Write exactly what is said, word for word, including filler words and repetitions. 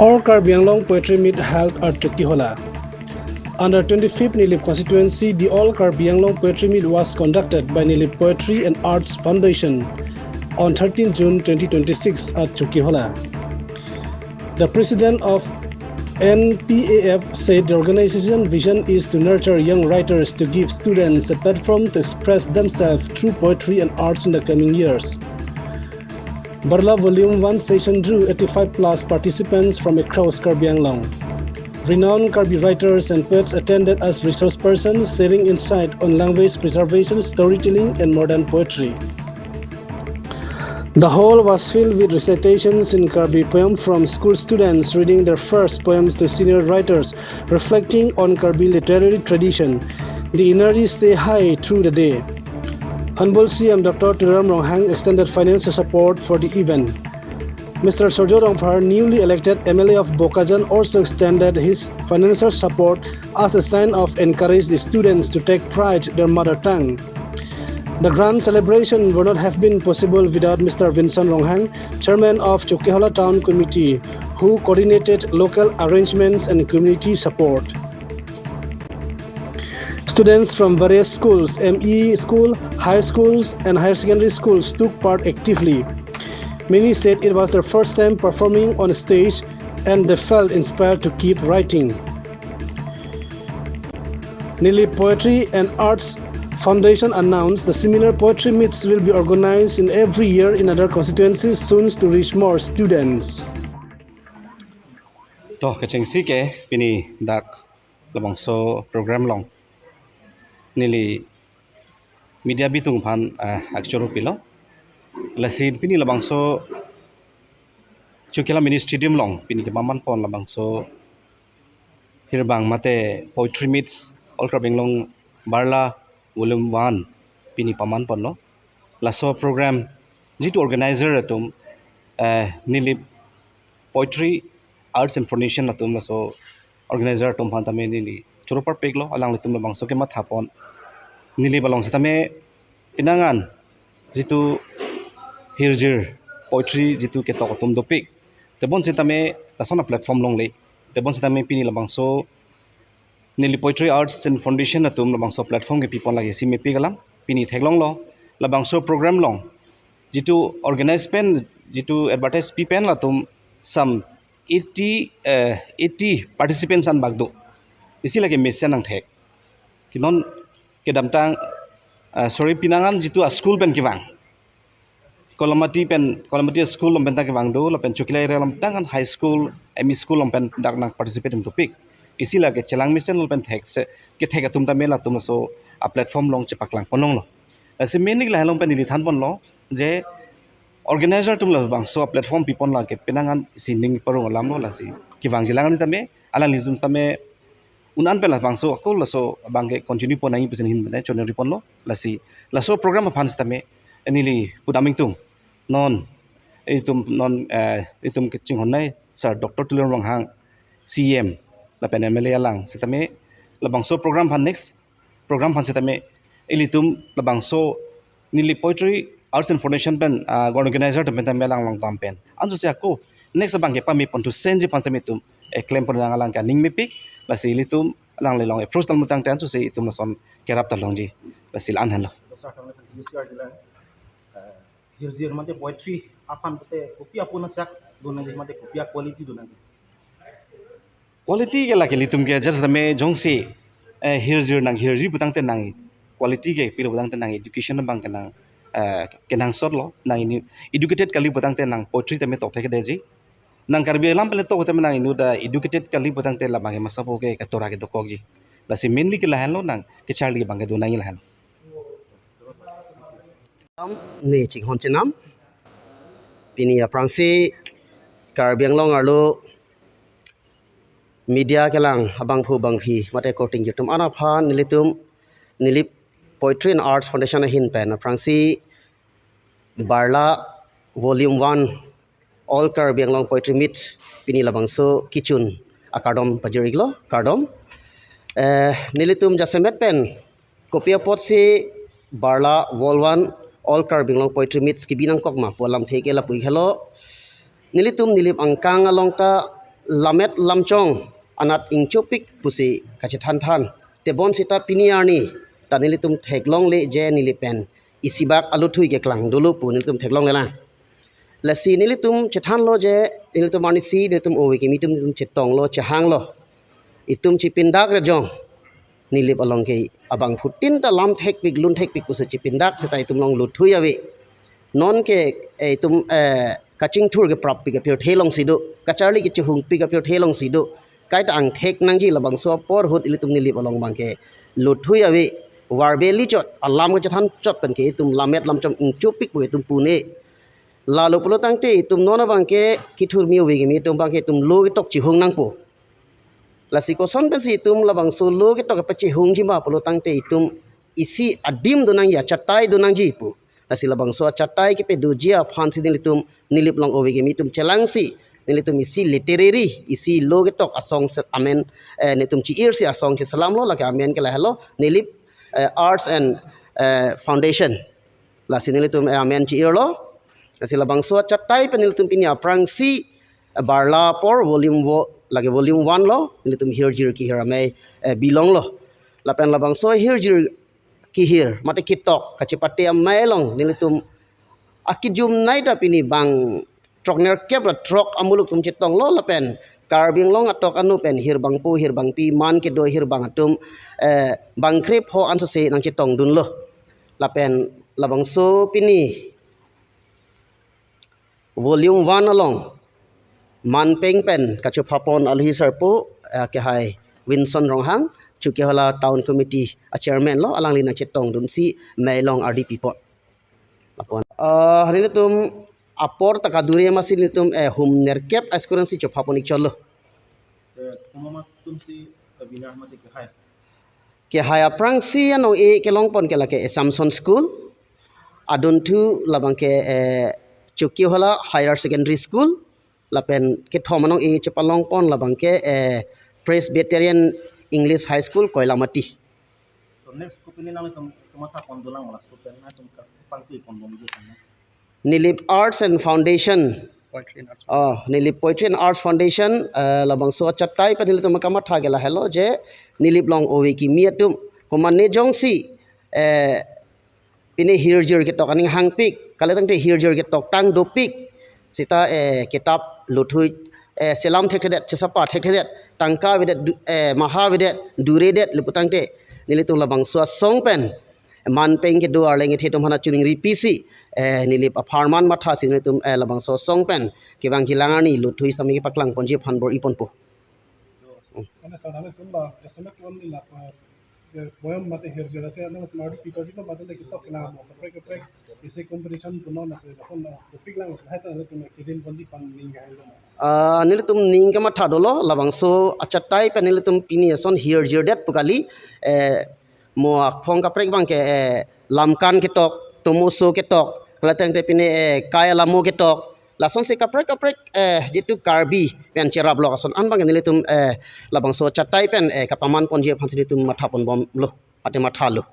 All Karbi Anglong Poetry Meet held at Chokihola. Under twenty-fifth Nilip constituency, the All Karbi Anglong Poetry Meet was conducted by Nilip Poetry and Arts Foundation on thirteenth June twenty twenty-six at Chokihola. The president of N P A F said the organization vision is to nurture young writers to give students a platform to express themselves through poetry and arts in the coming years. Barla Volume one session drew eighty-five plus participants from across Karbi Anglong. Renowned Karbi writers and poets attended as resource persons, sharing insight on language preservation, storytelling, and modern poetry. The hall was filled with recitations in Karbi poem from school students reading their first poems to senior writers reflecting on Karbi literary tradition. The energy stay high through the day. Honorable C M Doctor Tuliram Ronghang extended financial support for the event. Mister Surjya Rongphar, newly elected M L A of Bokajan, also extended his financial support as a sign of encourage the students to take pride their mother tongue. The grand celebration would not have been possible without Mister Vincent Ronghang, chairman of Chokihola Town Committee, who coordinated local arrangements and community support. Students from various schools, M E school, high schools, and higher secondary schools took part actively. Many said it was their first time performing on stage and they felt inspired to keep writing. Nilip Poetry and Arts Foundation announced the similar poetry meets will be organized in every year in other constituencies soon to reach more students. To kechengsi ke pini dak labangso program along neli media bitung aphan, eh, akchoro pilo. Lasi pini labangso Chokihola Mini Stadium along pini kepaman pon labangso hirbang mate poetry meets All Karbi Anglong Barla Volume one pini paman ponlo. Laso program jitu organizer atum, eh, Nilip Poetry Arts and Foundation atum laso organizer atum aphan tame neli choro parpiklo, alanglitum labangso kematha pon. Neli balong setame pinangan jitu hirjir poetry jitu ketok atum dopik. Tebon setame lason a-platform longle. Tebon setame pini labangso Nilip Poetry Arts and Foundation atum labangso platform kepi pon lake si mepik alam pini theklonglo. Labangso program along jitu organize pen, jitu advertise pi pen latum some eighty, eh, eighty participants an bak do. Isi lake mesen nangthek. Ke non kedamtang, eh, sorry, pinangan jitu a-school pen kevang. Kolamati pen, Kolamati school along pen ta kevang do, lapen Chokihola area along pen ta high school, M E school along pen dak nang participate atum dopik. Isi lake chelang mesen lapen thek se, kethek atum tame latum laso a-platform along chepaklang ponlonglo. Lasi mainly lahai along pen neli than ponlo je organizer atum labangso a-platform pi pon lake pinangan si ning parong alamlo, lasi kevangji alang tame, alanglitum tame un-an pen labangso ako laso abang ke continue pon nangji pusi ahin pen chonri ponlo. Lasi laso program aphan setame neli pudaming tung non itum non, eh, itum kachinghon nai Sir Doctor Tuliram Ronghang, C E M lapen M L A alang setame labangso program aphan, next program aphan setame ilitum labangso Nilip Poetry Arts and Foundation pen, ah, organizer atum pen tame alang along dam pen ansose ako next abang kepame pon thu senji aphan tame itum, eh, klem pon nang alang ke aning mepik. Lasi ilitum alanglilong approach tal mutang te ansose itum lason kerap ta longji. Lasi la-an henlo. Dosra kang le kan T V C R jilang, eh, hirjir mate poetry aphan te kopi apo nangchak do nangji mate kopi a-quality do nangji? Quality ke lake ilitum ke just tame jongsi, eh, hirjir nang hirji putangte nang quality ke pilo putangte nang education abang ke nang, eh, kenangsot lo, nang inut educated kali putangte nang poetry tame tokte kedetji. Nang Karbi alam pen le tok tame nang inut educated kali putangte labang ke masa po ke katora ke dokokji. Lasi mainly ke lahenlo, nang kecharli abang ke do nangji lahen. Ne chinghon chenam. Pini aphrangsi Karbi Anglong arlo media kelang abangphu bangphi mate korte ingjir atum an aphan nelitum Nilip Poetry and Arts Foundation ahin pen aphrangsi Barla Volume one All Karbi Anglong Poetry Meet pini labangso kechun akardom pajir-iklo, kardom. Eh, nelitum jasemet pen kopi apotsi Barla Volume one All Karbi Anglong Poetry Meets kebi nangkok ma pu alamthe ke lapu-ik helo. Nelitum Nilip angkang along ta Lammet lamchong anat ingchopik pusi kachethan than. Tebon seta pini arni ta nelitum theklongle je Nilip pen isibak aluthui keklang dolo pu nelitum theklonglelang. Lasi nelitum chethanlo je nelitum arnisi nelitum ove kimi atum nelitum chetonglo, chehanglo. Itum chipindak rejong Nilip along ke abangphutin ta lam thekpik, lun thekpik pusi chipindak seta itum along luthui ave. Non ke, eh, itum, eh, kachingthur keprappik apirthe alongsi do, kacharli kechehungpik apirthe alongsi do. Kaita angthek nangji, labangso apor ahut ilitum Nilip along abangke luthui ave, verbally chot, alam kachethan chot pen ke itum lammet lamchong ingchopik pu itum pune. Lalo pulo tangte itum non abangke kethurmi ove kimi atum abangke itum lo ketok chehung nangpo. Lasi koson pensi itum labangso lo ketok kepachehungji ma pulo tangte itum isi adim do nangji, achatai do nangji pu. Lasi labangso achatai kepadoji aphansi nelitum Nilip along ove kimi atum chelangsi nelitum isi literary, isi lo ketok asong se-, amen, eh, nelitum chi-irsi asong cheselamlo, lake amen ke lahelo Nilip, eh, Arts and, eh, Foundation. Lasi nelitum, eh, amen chi-irlo. Lasi labangso achatai pen nelitum pini aphrangsi, eh, Barla apor volume wo, lake volume one lo, nelitum hirjir kehir amei, eh, bilonglo. Lapen labangso hirjir kehir mate ketok kachepate amei along nelitum akejum nei ta pini bang throknerkep ra throk amuluk atum chetonglo, lapen Karbi Anglong atok anu pen hirbangpo hirbangpi man kedo hirbang atum, eh, bangkrepho ansose nangchetongdunlo. Lapen labangso pini volume one along manpeng pen kachophapon alhi sarpo, eh, kehai Winson Ronghang, Chokihola Town Committee a chairman lo, alangli nangchetongdunsi mei along ardi pipon. Lapon, eh, nelitum apor ta kadure amatsi nelitum, eh, hum nerkep a-school ansi chophapon-ik chotlo. Eh, komat atumsi kabinar mate kehai? Kehai aphrangsi anong-e kelongpon ke lake Assumption School. Adunthu labangke, eh, Chokihola Higher Secondary School. Lapen kethom anong-e chepalongpon labangke, eh, Presbyterian English High School, Koilamati. So next kopine nangtum kamathapon dolang ma laso pen nangtum kapangtui pondun je kan? Nilip Arts and Foundation. Poetry and Arts. Oh, Nilip Poetry and Arts Foundation, eh, labangso achatai pen nelitum kamatha ke lahelo je Nilip along ove kimi atum komatne jongsi, eh, pine hirjir ketok aning hangpik, kalitangte hirjir ketok tang dopik, seta, eh, kitap luthui, eh, selam thekthedet, chesapa thekthedet, tangka avedet, du-, eh, maha avedet, duredet lapu tangte nelitum labangso asong pen manpeng kedo arleng ethe atum aphan choningri pisi, eh, Nilip apharman mathasi nelitum, eh, labangso asong pen kevang kelang arni luthui sami paklangponji aphan bor-iponpo. Mane sir, nangtum ba, jasemet wan ni lapa, eh, poem mate hirjir ase, nangtum ardi pito jito mate le ketok kelang mo, kaprek kaprek, isi competition punon ase, lason na topic lang ase, hai ta nangtum kedinponji aphan ning kahelo mo. Ah, nelitum ning kamatha dolo, labangso achatai pen nelitum pini ason hirjirdet pu kali, eh, mo aphong kaprek abangke, eh, lamkan ketok, tomoso ketok, kalitangte pine, eh, kai alamo ketok, lasonsi kaprek kaprek, eh, jitu Karbi pen cheraplok ason an abangke nelitum, eh, labangso achatai pen, eh, kapamanponji aphansi nelitum mathaponbomlo, mate mathalo.